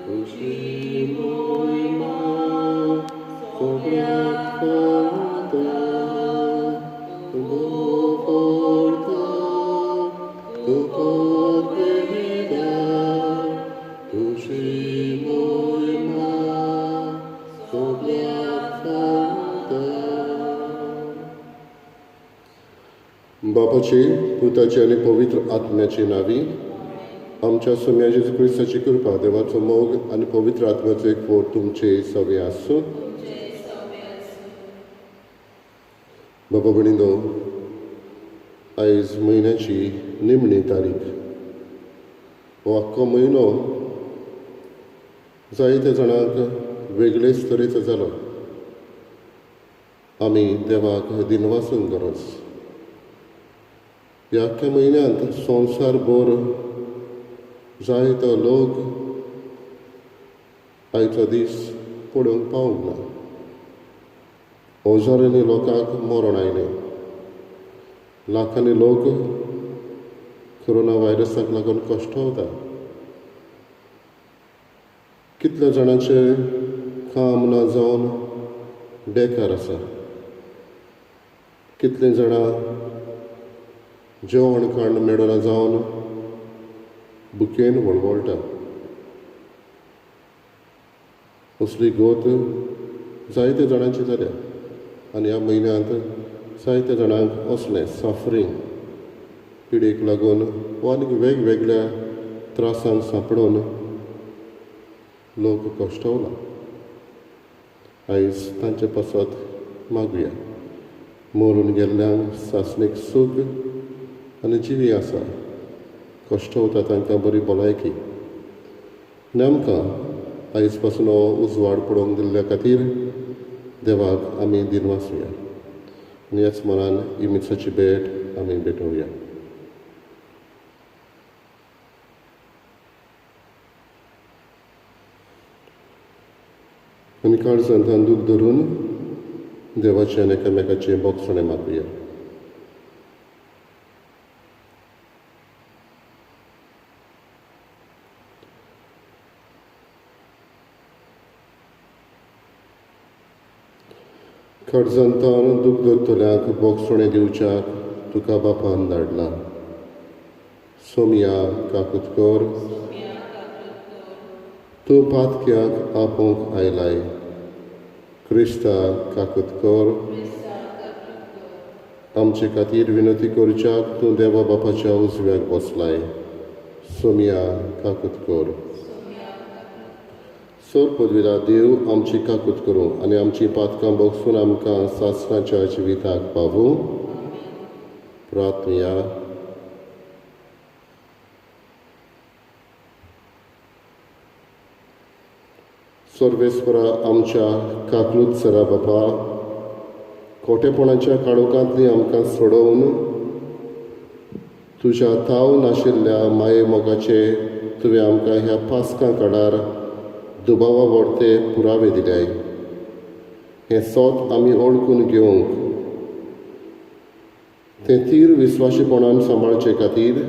तुजी मोहिमा सगळ्याक पावता, तूं भोव तूं पदवीदार, तुजी मोहिमा सगळ्याक पावता. बापाची, पुताची आनी पवित्र आत्म्याची नावी आमच्या सोम्या जेजू क्रिस्ताची कृपा, देवाचो मोग आनी पवित्र आत्म्याचो एकवट तुमचे सगळे आसूं. बाबा भयणींनो, आयज म्हयन्याची निमणी तारीख. हो आख्खो म्हयनो जायत्या जाणांक वेगळेच तरेचो जालो. आमी देवाक दिनवासूंक गरज. ह्या आख्ख्या म्हयन्यांत संवसार भर जायतो लोक आयचो दीस पळोवंक पावूंक ना. हजारांनी लोकांक मरण आयलें. लाखांनी लोक कोरोना व्हायरसाक लागून कश्टवता. कितल्या जाणांचें काम ना जावन बेकार आसा. कितलीं जाणां जेवण खाण मेळना जावन भुकेन वळवळटा. असली गोत जायत्या जाणांची जाल्या आनी ह्या म्हयन्यांत जायत्या जाणांक असलें सफरींग पिडेक लागून वा आनीक वेगवेगळ्या त्रासांक सांपडून लोक कश्टवला. आयज तांचे पासत मागुया. मरून गेल्ल्यांक सासणीक सूख आनी जिवी आसा, कश्टवता तांकां बरी भलायकी. आनी आमकां आयज पासून हो उजवाड पळोवंक दिल्ल्या खातीर देवाक आमी दिनवासुया. आनी ह्याच मनान ही मिसाची भेट आमी भेटोवया. आनी काळजांत दूख धरून देवाचें आनी एकामेकाचें बोगसणें मागुया. काळजांतान दूख धरतल्यांक बोगसणें दिवच्याक तुका बापान धाडला. सोमया काकूत कर. तूं पातक्याक आपोवंक आयलाय. क्रिस्ता काकूत कर. आमचे खातीर विनंती करच्याक तूं देवा बापाच्या उजव्याक बसलाय. सोमया काकूत कर. सर पदवीला देव आमची काकूत करूं आनी आमची पातकां बगसून आमकां सासणाच्या जिविताक पावूं. प्रार्थया. सर्वेस्परा आमच्या काकलूत सरा बापा, खोटेपणाच्या काळोखांतली आमकां सोडोवन तुज्या थाव नाशिल्ल्या माये मोगाचे तुवें आमकां ह्या पास्कां काळार दुबावा वरते पुरावे दिल्याय. हें सोत आमी ओळखून घेवंक तें तीर विस्वाशीपणान सांबाळचे खातीर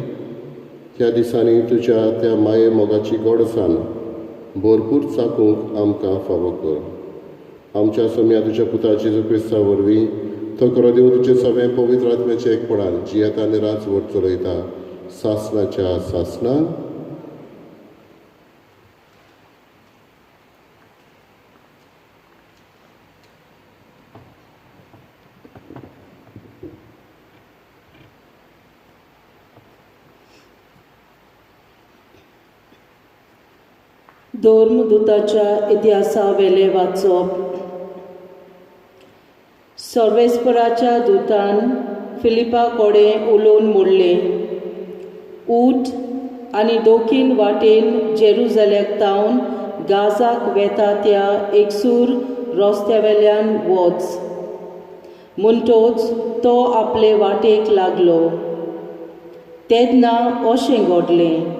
ह्या दिसांनी तुज्या त्या माये मोगाची गोडसान भरपूर चाकूंक आमकां फावो कर. आमच्या सोम्या तुज्या पुता जेजू क्रिस्ता वरवीं तो खरो देव तुजे सगळें पवित्र आत्म्याचें एकपणान जियेता आनी राजवट चलयता सासणाच्या सासणान. धर्मदूताच्या इतिहासावेलें वाचप. सर्वेस्पराच्या दूतान फिलिपा कडेन उलोवन म्हणलें, उठ आनी दोखीन वाटेन जेरुजलेक तावन गाजाक वेता त्या एकसूर रस्त्यावेल्यान वच. म्हणटोच तो आपले वाटेक लागलो. तेन्ना अशें घडलें,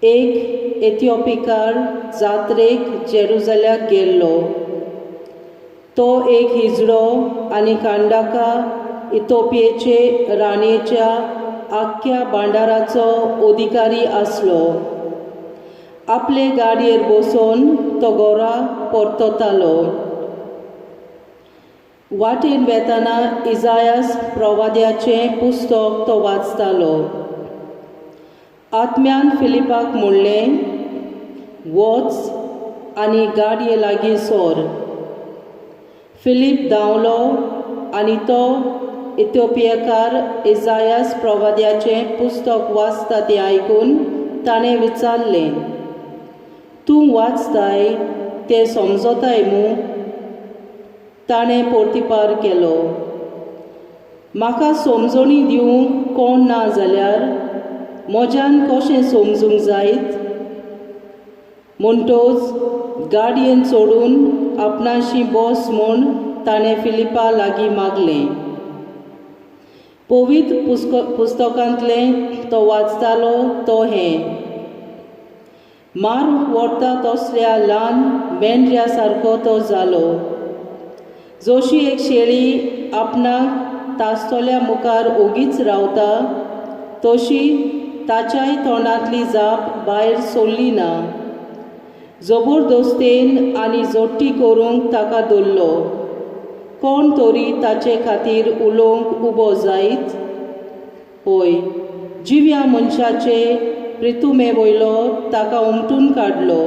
एक एथिओपिकार जात्रेक जेरुजल्याक गेल्लो. तो एक हिजडो आनी कांडाका इथोपियेचे राणयेच्या आख्ख्या भांडाराचो अधिकारी आसलो आपले गाडयेर बसून तो घरा परततालो. वाटेन वेताना इजायास प्रवाद्याचें पुस्तक तो वाचतालो. आत्म्यान फिलिपाक म्हणलें, वच आनी गाडये लागीं सोर. फिलीप धांवलो आनी तो इथिओपियाकार इजायास प्रवाद्याचें पुस्तक वाचता तें आयकून ताणें विचारलें, तूं वाचताय तें समजताय मूं? ताणें पोर्तिपार केलो, म्हाका समजणी दिवंक कोण ना जाल्यार म्हज्यान कशें समजूंक जायत? म्हणटोच गाडयेन चडून आपणाशी बस म्हूण ताणें फिलिपा लागीं मागलें. पवित्र पुस्तकांतलें तो वाचतालो तो हें, मार व्हरता तसल्या ल्हान मेंढऱ्या सारको तो जालो, जशी एक शेळी आपणाक तासतल्या मुखार ओगीच रावता तशी ताच्याय तोंडांतली जाप भायर सरली ना. जबरदस्तेन आनी जोट्टी करूंक ताका धरलो. कोण तरी ताचे खातीर उलोवंक उबो जायत? हय, जिव्या मनशाचे प्रितुमे वयलो ताका उमटून काडलो.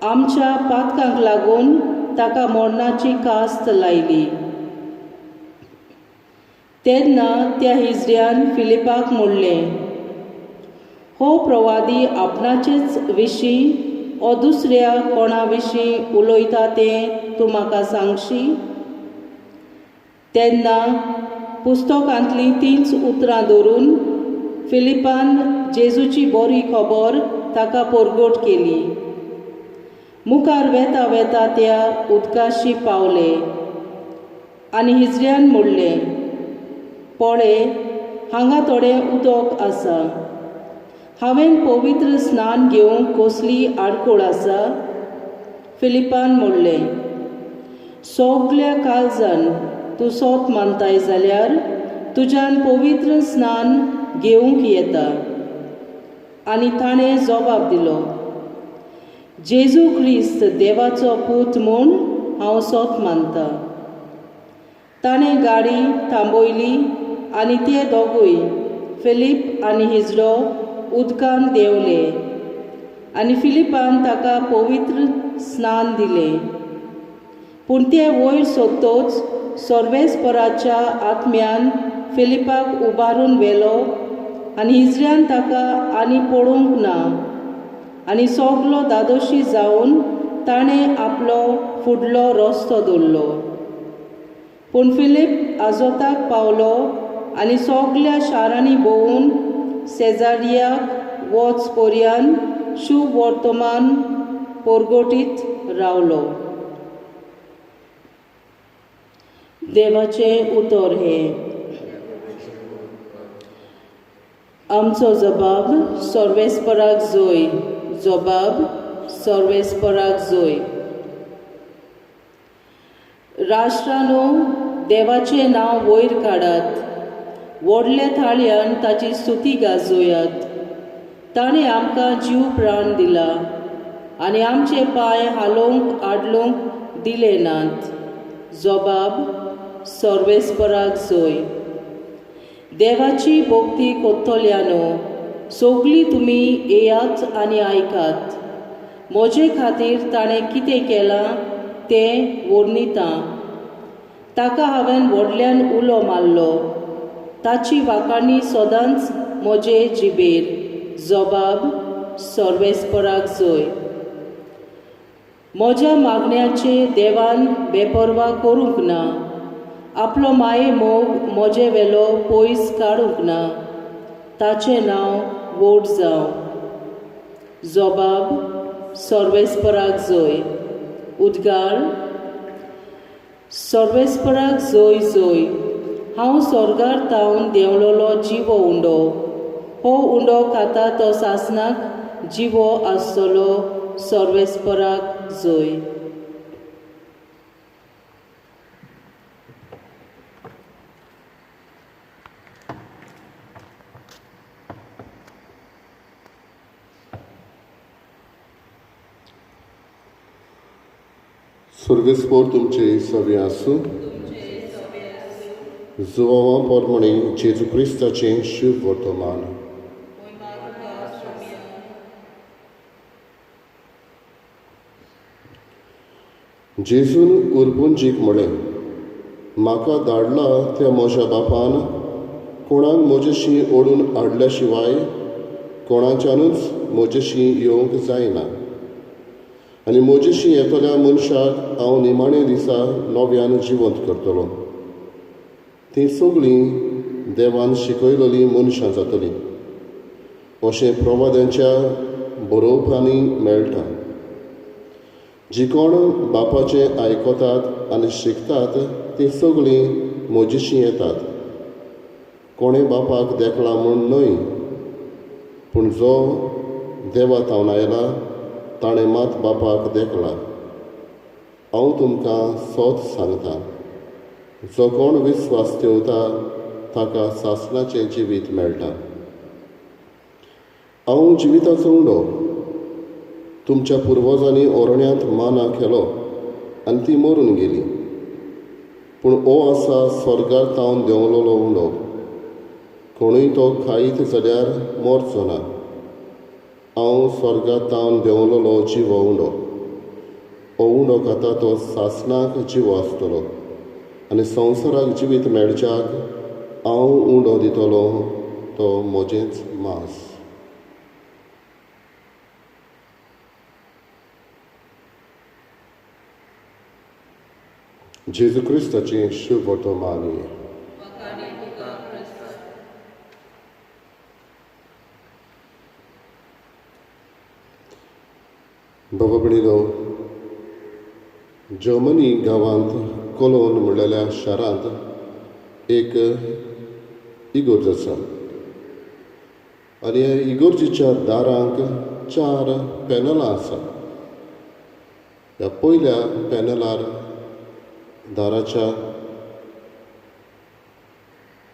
आमच्या पातकांक लागून ताका मरणाची कास्त लायली. तेन्ना त्या हिजड्यान फिलिपाक म्हणलें, हो प्रवादी आपणाचेच विशीं ओ दुसऱ्या कोणा विशीं उलयता तें तूं म्हाका सांगशी? तेन्ना पुस्तकांतलीं तींच उतरां धरून फिलिपान जेजूची बरी खबर ताका परगट केली. मुखार वेता वेता त्या उदकाशी पावले आनी हिजड्यान म्हणलें, पळय, हांगा थोडें उदक आसा. हांवें पवित्र स्नान घेवंक कसली आडखळ आसा? फिलिपान म्हणलें, सगल्या काळजान तूं सोत मानताय जाल्यार तुज्यान पवित्र स्नान घेवंक येता. आनी ताणें जबाब दिलो, जेजू क्रिस्त देवाचो पूत म्हूण हांव सोत मानता. ताणें गाडी थांबयली आनी ते दोगूय फिलीप आनी हिजडो उदकान देंवले आनी फिलिपान ताका पवित्र स्नान दिलें. पूण ते वयर सोदतोच सर्वेस्पराच्या आत्म्यान फिलिपाक उबारून व्हेलो आनी हिजड्यान ताका आनी पळोवंक ना. आनी सगलो दादोशी जावन ताणें आपलो फुडलो रस्तो दवरलो. पूण फिलीप आजोताक पावलो आनी सगल्या शारांनी भोंवून सेजारियाक वच पर्यान शुभ वर्तमान परगटीत रावलो. देवाचें उतर हें. आमचो जबाब सर्वेस्पराक जोय. जबाब सर्वेस्पराक जोय. राष्ट्रांनो, देवाचें नांव वयर काडात, व्हडल्या थाळयान ताची स्तुती गाजोयात. ताणें आमकां जीव प्राण दिला आनी आमचे पांय हालोवंक आडलोवंक दिले नात. जबाब सर्वेस्पराक जोय. देवाची भक्ती कोत्तल्यानो, सगळीं तुमी येयात आनी आयकात. म्हजे खातीर ताणें कितें केलां तें वर्णिता. ताका हांवें व्हडल्यान उलो मारलो, ताची वाखाणी सदांच म्हजे जिबेर. जबाब सर्वेस्पराक जोय. म्हज्या मागण्याचे देवान बेपर्वा करूंक ना, आपलो माये मोग म्हजे वेलो पयस काडूंक ना. ताचें नांव व्हड जावं. जबाब सर्वेस्पराक जोय. उद्गार सर्वेस्पराक जोय जोय. हांव स्वर्गार तावन देंवलोलो जिवो उंडो. हो उंडो खाता तो सासनाक जिवो आसतलो. सर्वेस्पराक जोय. सर्वेस्पोर तुमचे सवे आसूं. जुवांवा पोरमणे जेजू क्रिस्ताचें शुभ वर्तमान. जेजून उरपुंजीक म्हळें, म्हाका धाडला त्या म्हज्या बापान कोणाक म्हजेशी ओडून हाडल्या शिवाय कोणाच्यानूच म्हजेशी येवंक जायना, आनी म्हजेशी येतल्या मनशाक हांव निमाणे दिसा नव्यान जिवंत करतलो. तीं सगळीं देवान शिकयलेलीं मनशां जातलीं अशें प्रवाद्यांच्या बरोवपांनी मेळटा. जी कोण बापाचें आयकतात आनी शिकतात तीं सगळीं म्हजेशी येतात. कोणें बापाक देखला म्हूण न्हय, पूण जो देवा थावन आयला ताणें मात बापाक देखला. हांव तुमकां सत सांगता, जो कोण विस्वास ठेवता ताका सासणाचें जिवीत मेळटा. हांव जिविताचो उंडो. तुमच्या पुर्वजांनी ओरण्यांत माना केलो आनी ती मरून गेली, पूण हो आसा स्वर्गार थावन देंवलेलो उंडो. कोणूय तो खायत जाल्यार मरचो ना. हांव स्वर्गार थावन देंवलेलो जिवो उंडो. हो उंडो खाता तो सासणाक जिवो आसतलो, आनी संवसाराक जिवीत मेळच्याक हांव उंडो दितलो तो म्हजेंच मांस. जेजू क्रिस्ताचें शुभ वर्तमान. बाबा भयणीनो, जर्मनी गांवांत कोलोन म्हणलेल्या शारांत एक इगोर्ज आसा, आनी ह्या इगोर्जीच्या दारांक 4 पॅनलां आसा. ह्या पयल्या पॅनलार दाराच्या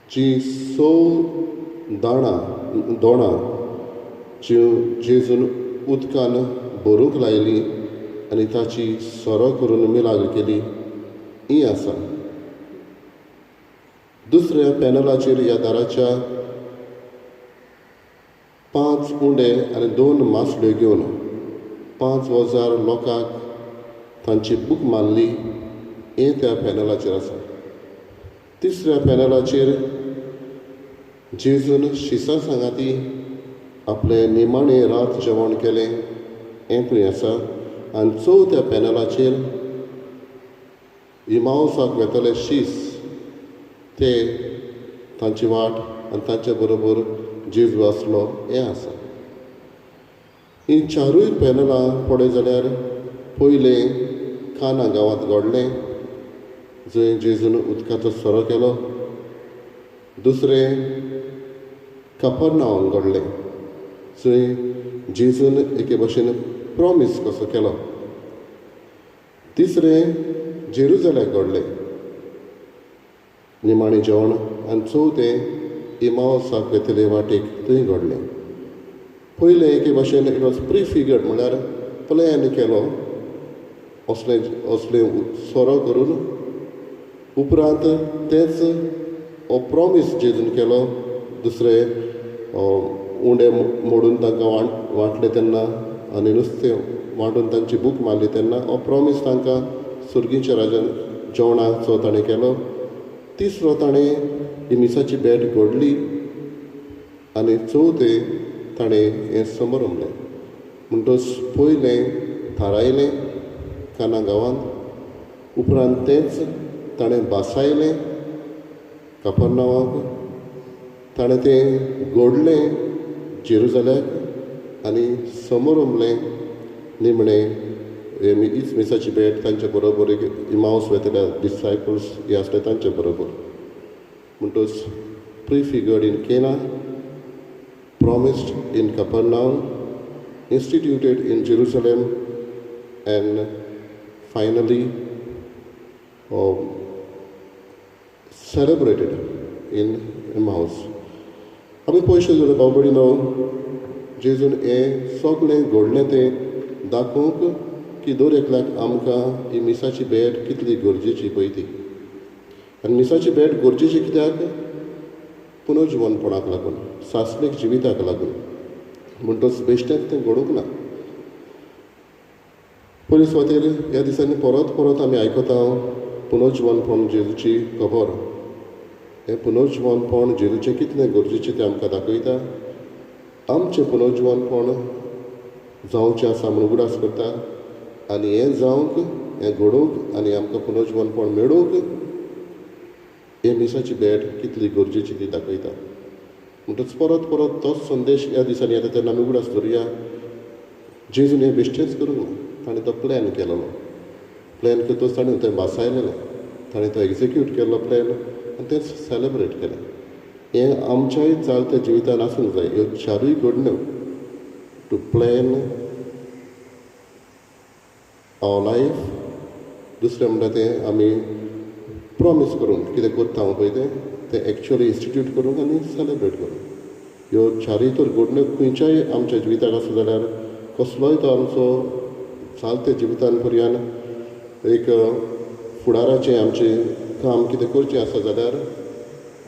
जी 6 दोणां ज्यो जेजून उदकान भरूंक लायली आनी ताची सोरो करून मिलाग्र केली ही आसा. दुसऱ्या पॅनलाचेर ह्या दाराच्या 5 उंडे आनी 2 मासल्यो घेवन 5000 लोकांक तांची भूक मारली हें त्या पॅनलाचेर आसा. तिसऱ्या पॅनलाचेर जेजून शिसां सांगाती आपलें निमाणें रात जेवण केलें हें थंय आसा. आनी चवथ्या पॅनलाचेर इमावसाक वेतले शीस ते तांची वाट आनी तांचे बरोबर जेजू आसलो हें आसा. हीं 4 पॅनलां पळय जाल्यार पयलें काना गांवांत घडलें जंय जेजून उदकाचो सोरो केलो, दुसरें कापरनांवान घडलें जंय जेजून एके भशेन प्रॉमीस कसो केलो, तिसरें जेरुजल्याक घडलें निमाणें जेवण, आनी चवथें इमावसाक वेतले वाटेक थंय घडलें. पयलें एके भशेन it was प्रिफिगर्ड, म्हणल्यार प्लॅन केलो असलें असलें सोरो करून, उपरांत तेंच हो प्रॉमीस जेजून केलो. दुसरें उंडे मोडून तांकां वांटले तेन्ना आनी नुस्तें वांटून तांची भूक मारली तेन्ना हो प्रॉमीस तांकां सुर्गीच्या राजान जेवणाचो ताणें केलो. तिसरो ताणें ही मिसाची भेट घडली, आनी चवथें ताणें हें समरमलें. म्हणटच पयलें थारायलें काना गांवांत, उपरांत तेंच ताणें बासायलें कापरनांवाक, ताणें तें घडलें जेरुजल्याक, आनी समरमलें निमणें हीच मिसाची भेट तांचे बरोबर एक इमावस वेतल्या डिसायपल्स हे आसले तांचे बरोबर. म्हणटच prefigured in Cana, promised in Capernaum, instituted in Jerusalem, and finally celebrated in Emmaus. आमी पयशे जाल्यार भाव भयणीनो, जेजून हें सगळें घडलें तें दाखोवंक की दर एकल्याक आमकां ही मिसाची भेट कितली गरजेची पळय ती. आनी मिसाची भेट गरजेची कित्याक? पुनर्जिवनपणाक लागून, सासणीक जिविताक लागून. म्हणटच बेश्टेंच तें घडूंक ना. पयले सुवातेर ह्या दिसांनी परत परत आमी आयकता पुनर्जिवनपण जेजूची खबर. हें पुनर्जिवनपण जेजूचें कितलें गरजेचें तें आमकां दाखयता. आमचें पुनर्जिवनपण जावचें आसा म्हूण उगडास करता आनी हें जावंक, हें घडोवंक आनी आमकां पुनर्जिवनपण मेळोवंक हे मिसाची भेट कितली गरजेची ती दाखयता. म्हणटच परत परत तोच संदेश ह्या दिसांनी येता तेन्ना आमी उगडास धरुया, जेजून हें बेश्टेंच करूंक ना. ताणें तो प्लॅन केलेलो, प्लॅन करतच ताणें तें भासायलेलें, ताणें तो एग्जिक्यूट केल्लो प्लॅन आनी तें सेलेब्रेट केलें. हें आमच्याय चालत्या जिवितान आसूंक जाय. ह्यो चारूय घडण्यो, टू प्लॅन our life, दुसरें म्हणटा तें आमी प्रॉमीस करूंक कितें करता हांव पळय तें, तें एक्चुअली इन्स्टिट्यूट करूंक आनी सेलेब्रेट करूंक. ह्यो चारूय तर घडण्यो खंयच्याय आमच्या जिविताक आसा जाल्यार कसलोय तो आमचो चालत्या जिवितान पर्यंत एक फुडाराचें आमचें काम कितें करचें आसा जाल्यार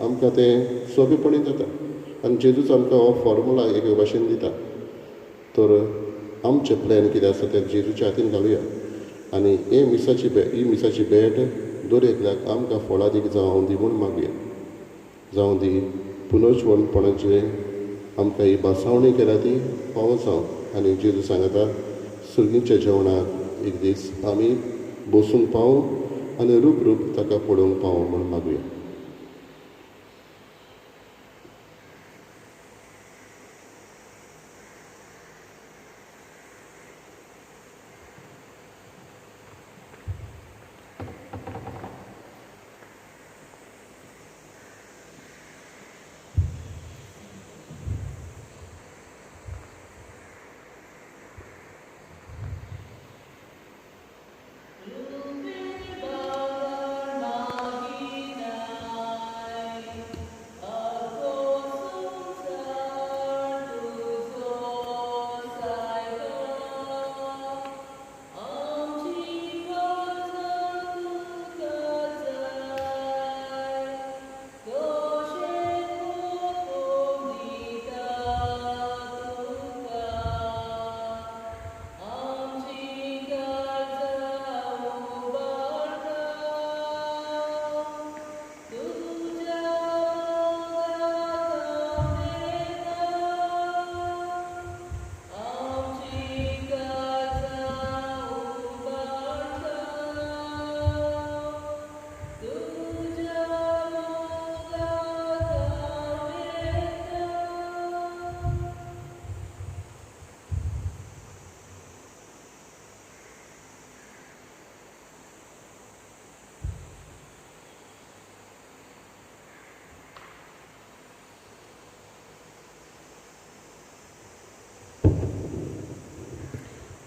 आमकां तें सोंपेपणी जाता. आनी जेजूच आमकां हो फॉर्मुला एक भाशेन दिता. तर आमचें प्लॅन कितें आसा तें जेजूच्या हातीन घालुया आनी हे मिसाची ही मिसाची भेट दर एकल्याक आमकां फळादीक जावं दी म्हूण मागुया. जावं दी पुनर्जिवनपणाचें आमकां ही भासावणी केल्या ती फावो जावं. आनी जेजू सांगता सुर्गीच्या जेवणाक एक दीस आमी बसूंक पावूं आनी रूप रूप ताका पळोवंक पावूं म्हूण मागुया.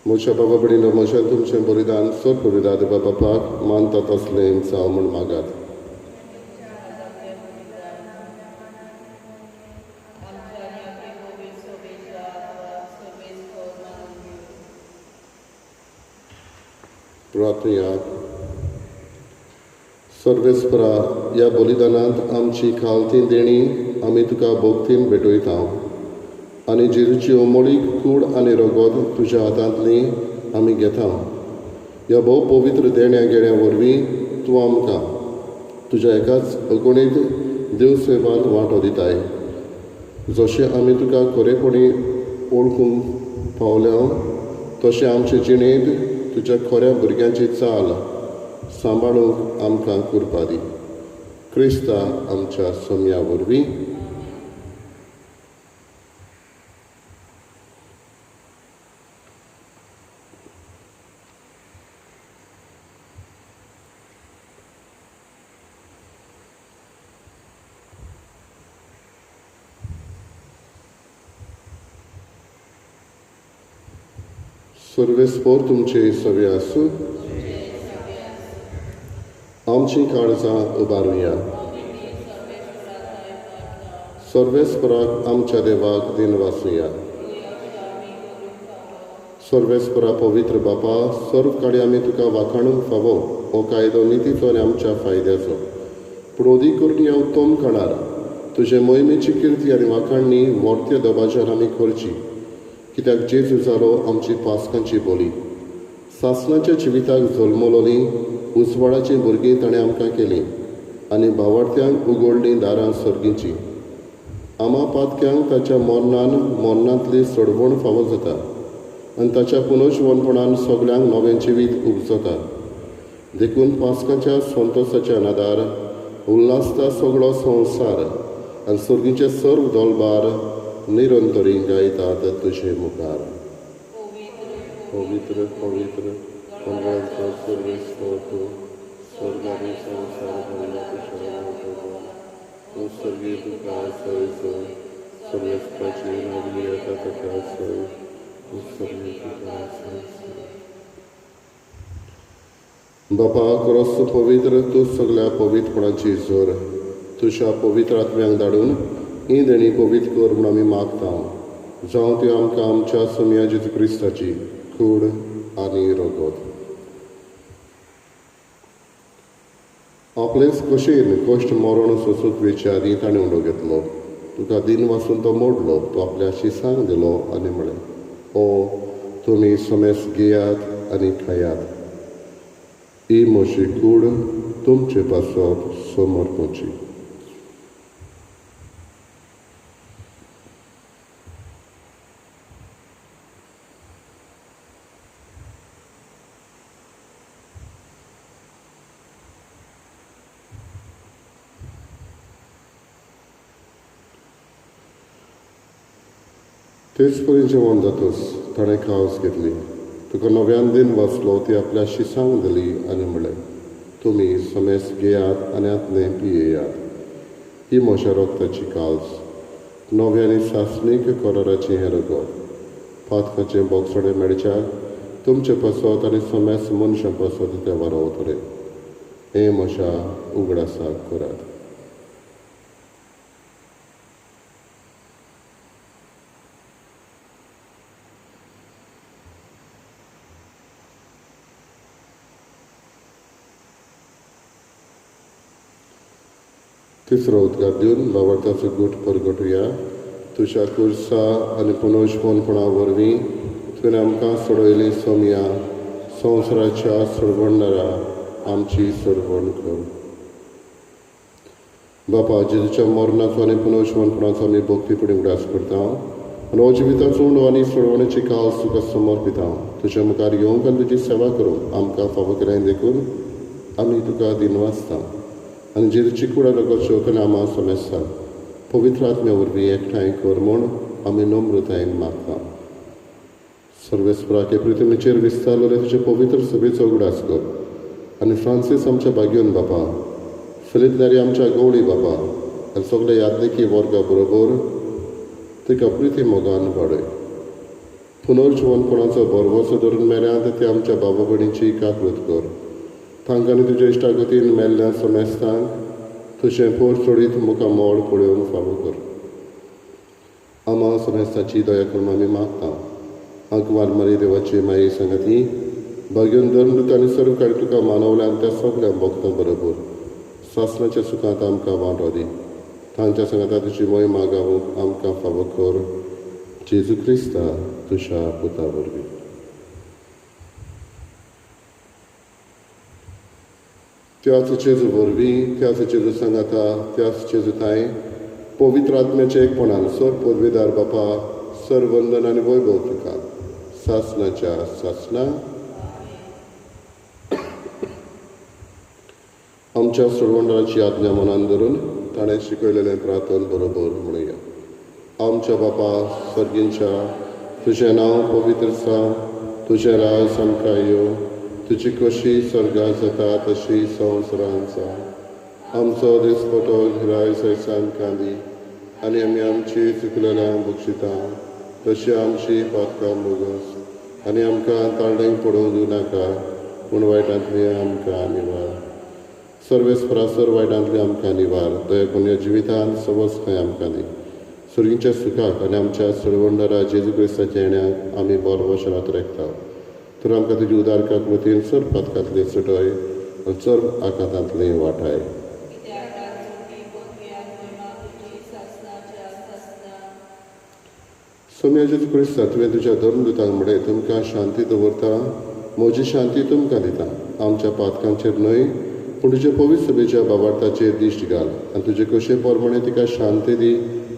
म्हज्या बाबा भयणीनो, म्हज्यान तुमचें बलिदान सर करुया देवा बापाक मानता तसलें जावं म्हूण मागात. प्रार्थया. सर्वेस्परा, ह्या बलिदानांत आमची खालती देणी आमी तुका भक्तीन भेटयता आनी जेजूची अमोळीक कूड आनी रगत तुज्या हातांतली आमी घेता. ह्या भोव पवित्र देण्या घेण्या वरवीं तूं आमकां तुज्या एकाच अगणीत देवसेवांत वांटो दिताय. जशें आमी तुका खरेपणी वळखूंक पावल्या तशें आमचे जिणेंत तुज्या खऱ्या भुरग्यांची चाल सांबाळूंक आमकां कृपा दी. क्रिस्ता आमच्या सोम्या वरवीं. सर्वेस्पोर तुमचे सवे आसूं. आमची काळजां उबारुया. सर्वेस्पराक आमच्या देवाक दिनवासुया. सर्वेस्परा पवित्र बापा, सर्व काळी आमी तुका वाखाणूंक फावो हो कायदो नितीचो आनी आमच्या फायद्याचो. पूण अदीक करून ह्या उत्तम काळार तुजे मोहिमेची किर्ती आनी वाखाणणी वर्त्य दबाज्यान आमी करची, कित्याक जेजू जालो आमची पास्कांची बोली. सासणाच्या जिविताक जल्मलोली उजवाडाचीं भुरगीं ताणें आमकां केलीं आनी भावार्थ्यांक उगडलीं दारां सर्गीचीं. आमा पातक्यांक ताच्या मरणान मरणांतली सोडवण फावो जाता आनी ताच्या पुनर्जिवनपणान सगल्यांक नवें जिवीत उपजता. देखून पास्काच्या संतोसाच्या नादार उल्हासता सगळो संवसार आनी सर्गीचे सर्व दलबार निरंतरी गायतात तुजे मुखार. पवित्र पवित्र पंगडांचो सर्वेस्पर तूं, स्वर्ग आनी संवसार भरला तुज्या वैभवान. तूं सर्गी तुका सय सय, सर्वेस्पराची नगरी येता तुका सय, तूं सर्गी तुका सय सय. बापा, क्रोस्त पवित्र तूं सगळ्या पवित्रपणाची जोर तुज्या पवित्र आत्म्यांक धाडून ही देणी पवित्र कर म्हूण आमी मागता. जावं त्यो आमकां आमच्या सोमया जेजू क्रिस्ताची कूड आनी रगत. आपलेच कशेन कश्ट मरण सोसूंक वेचे आदीं ताणें उंडो घेतलो, तुका दिन वाचून तो मोडलो, तो आपल्या शिसांक दिलो आनी म्हळें, ओ तुमी समेस घेयात आनी खायात, ही म्हजी कूड तुमचे पासत समर्पची. तेच परी जेवण जातच ताणें कावस घेतली, तुका नव्यान दिन वाचलो, ती आपल्या शिसांक दिली आनी म्हळें, तुमी समेस घेयात आनी आतलें पियेयात, ही म्हज्या रगताची काल्स, नव्या आनी सासणीक कराराचें हें रगत, पातकाचें बोगसणें मेळच्याक तुमचे पासत आनी समेस मनशां पासत तें वारोवतलें. हें म्हज्या उगडासाक करात. तिसरो उद्गार दिवन भावार्थाचो गूट परगटुया. तुज्या कुर्सा आनी पुनर्जपणपणा वरवीं तुवें आमकां सोडयली सोमया, संवसाराच्या सोडवणदारा आमची सोडवण कर. बापा, जेजूच्या मरणाचो आनी पुनर्जपणपणाचो आमी भक्तीपणी उगडास करता आनी हो जिविताचो उंडो आनी सोडवणेची काल्स तुका समर्पिता. तुज्या मुखार येवंक आनी तुजी सेवा करूंक आमकां फावो केलें देखून आमी तुका दिनवासता आनी जेजूची कूड रगत शेवटून आमा समेस्ता पवित्र आत्म्या वरवीं एकठांय कर म्हूण आमी नम्रतायेन मागता. सर्वेस्पराके पृथ्वीचेर विस्तारलेले तुजे पवित्र सभेचो उगडास कर आनी फ्रांसीस आमच्या भाग्योन बापा, फिलीप नेरी आमच्या गवळी बापा आनी सगळे यादनिकी वर्गा बरोबर तिका प्रिती मोगान वाडय. पुनर्जिवनपणाचो भरवसो धरून मेल्यांत ते आमच्या बाबा भयणीची काकूत कर. तांकां आनी तुज्या इश्टागतीन मेल्ल्या समेस्तांक तुजें पोर सोडीत मुखार मोड पळोवंक फावो कर. आमा समेस्ताची दया करून आमी मागता. आंकवार मारी देवाची माई सांगाती भाग्योन धर्मदूत आनी सर्व काळी तुका मानवल्यान त्या सगल्या भक्तां बरोबर सासणाच्या सुखांत आमकां वांटो दी. तांच्या सांगाता तुजी मोहिमा गावूंक आमकां फावो कर. जेजू क्रिस्ता तुज्या पुता वरवीं. त्याच जेजू वरवीं, त्याच जेजू सांगाता, त्याच जेजू थांय पवित्र आत्म्याच्या एकपणान सर पदवेदार बापा, सर वंदन आनी वैभव तुका सासणाच्या सासणा. आमच्या सोडवणदाराची आज्ञा मनान धरून ताणें शिकयलेलें प्रार्थन बरोबर म्हणुया. आमच्या बापा सर्गींच्या, तुजें नांव पवित्र जावं, तुजें राज आमकां येवं, तुजी कशी स्वर्गात जाता तशी संवसारांत जावं. आमचो दिसपटो घिराय सैसान आमकां दी आनी आमी आमची चुकलेल्यांक बक्षिता तशी आमची पातकां भोगस आनी आमकां ताळणेक पडोवंक दिवं नाका, पूण वायटांतली आमकां निवार. सर्वेस्परा सर वायटांतली आमकां निवार. दया करून ह्या जिवितांत सवस खंय आमकां दी. सुर्गीच्या सुखाक आनी आमच्या सळवंडारा जेजू क्रिस्ताच्या येण्याक आमी बरो वशनात रेखता. तर आमकां तुजी उदार काकमतीन चड पातकांतली सुटय आनी चड आकांतांतली वाटाय. सोम्या जेजू क्रिस्ता, तुवें तुज्या धर्मदुतांक म्हणलें, तुमकां शांती दवरता, म्हजी शांती तुमकां दिता. आमच्या पातकांचेर न्हय पूण तुजे पवित्र सभेच्या बाबार्थाचेर दिश्ट घाल आनी तुजे कशे प्रमाणे तिका शांती दी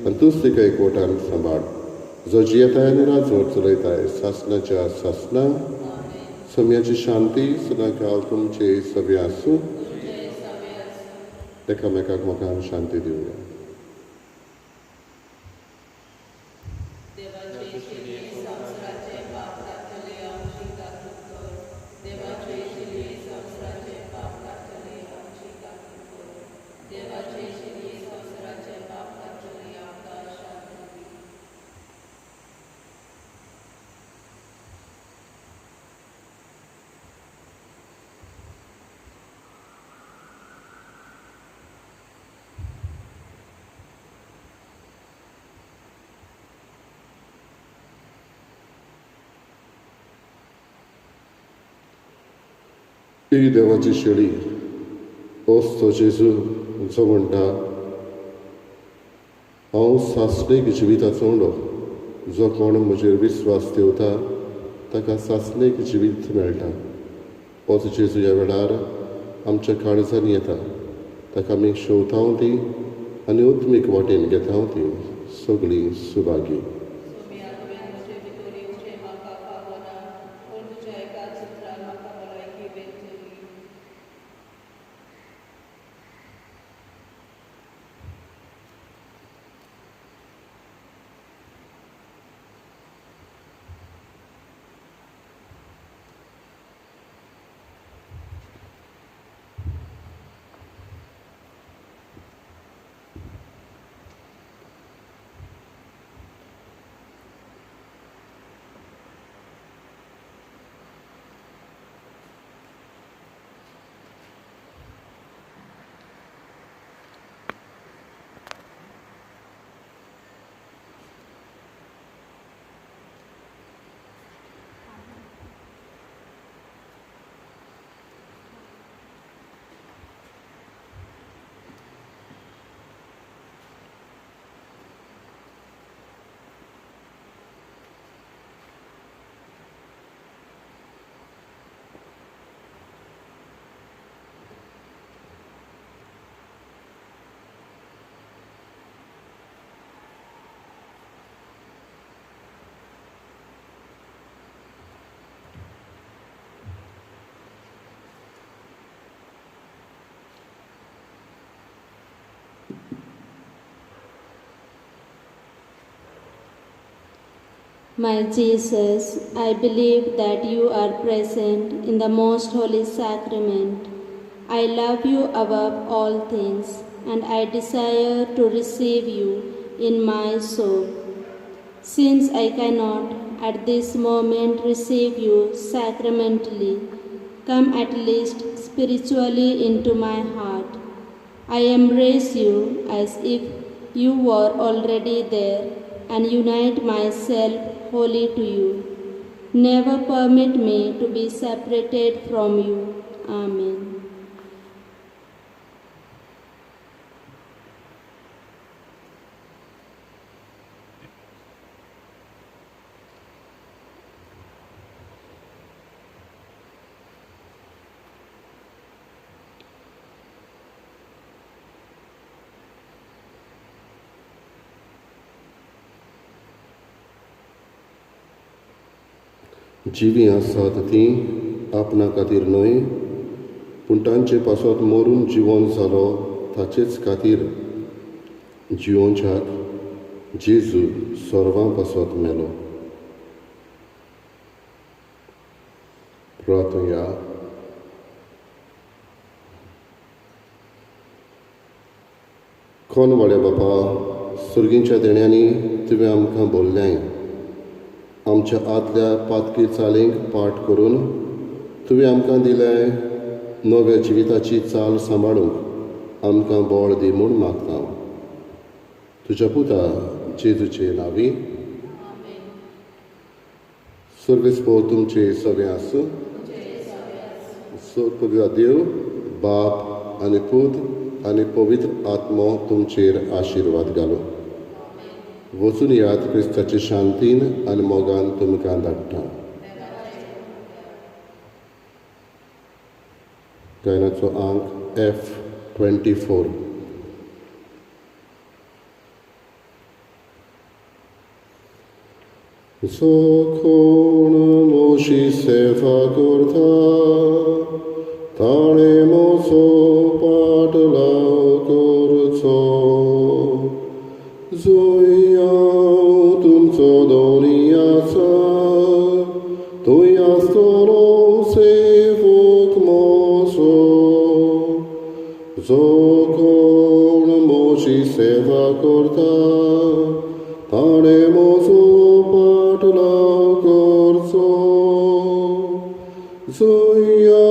आनी तूंच तिका एकवटान सांबाळ, जो जियेताय आनी राजवट चलयताय सासणाच्या सासणा. सोम्याची शांती सदांकाल तुमचे सगळें आसूं. एकामेकाक म्हाका शांती दिवया. ही देवाची शेळी ओस तो जेजू जो म्हणटा, हांव सासणीक जिविताचो उंडो, जो कोण म्हजेर विस्वास ठेवता ताका सासणीक जिवीत मेळटा. होच जेजू ह्या वेळार आमच्या काळजांनी येता, ताका आमी शेवतांव ती आनी उत्मीक वाटेन घेतांव ती सगळीं Subhagi. My Jesus, I believe that you are present in the most holy sacrament. I love you above all things, and I desire to receive you in my soul. Since I cannot at this moment receive you sacramentally, come at least spiritually into my heart. I embrace you as if you were already there and unite myself wholly to you. Never permit me to be separated from you. Amen. जिवीं आसात तीं आपणा खातीर न्हय, पूण तांचे पासत मरून जिवन जालो ताचेच खातीर जिवोवच्याक जेजू सर्वां पासत मेलो. प्रार्थया. कोण व्हडल्या बापा, सुर्गींच्या देण्यांनी तुवें आमकां बोल्ल्याय, आमच्या आदल्या पातकी चालींक पाठ करून तुवें आमकां दिलें नव्या जिविताची चाल सांबाळूंक आमकां बळ दी म्हूण मागता. तुज्या पुता जेजूचे नांवी. सर्वेस्पोर तुमचे सगळें आसूं. सोदपुजा देव बाप आनी पूत आनी पवित्र आत्मो तुमचेर आशिर्वाद घालूं. वचून यात क्रिस्ताचे शांतीन आनी मोगान तुमकां धाडटा. गायनाचो आंक F24. जो कोण मोशी सेवा करता ताणें मोसो पाटलाव करचो. जंय हांव तुमचो दोनी आसा थंय आसतलो सेवक मोसो. जो कोण मोशी सेवा करता ताणें मोसो पाटलाव करचो. जंय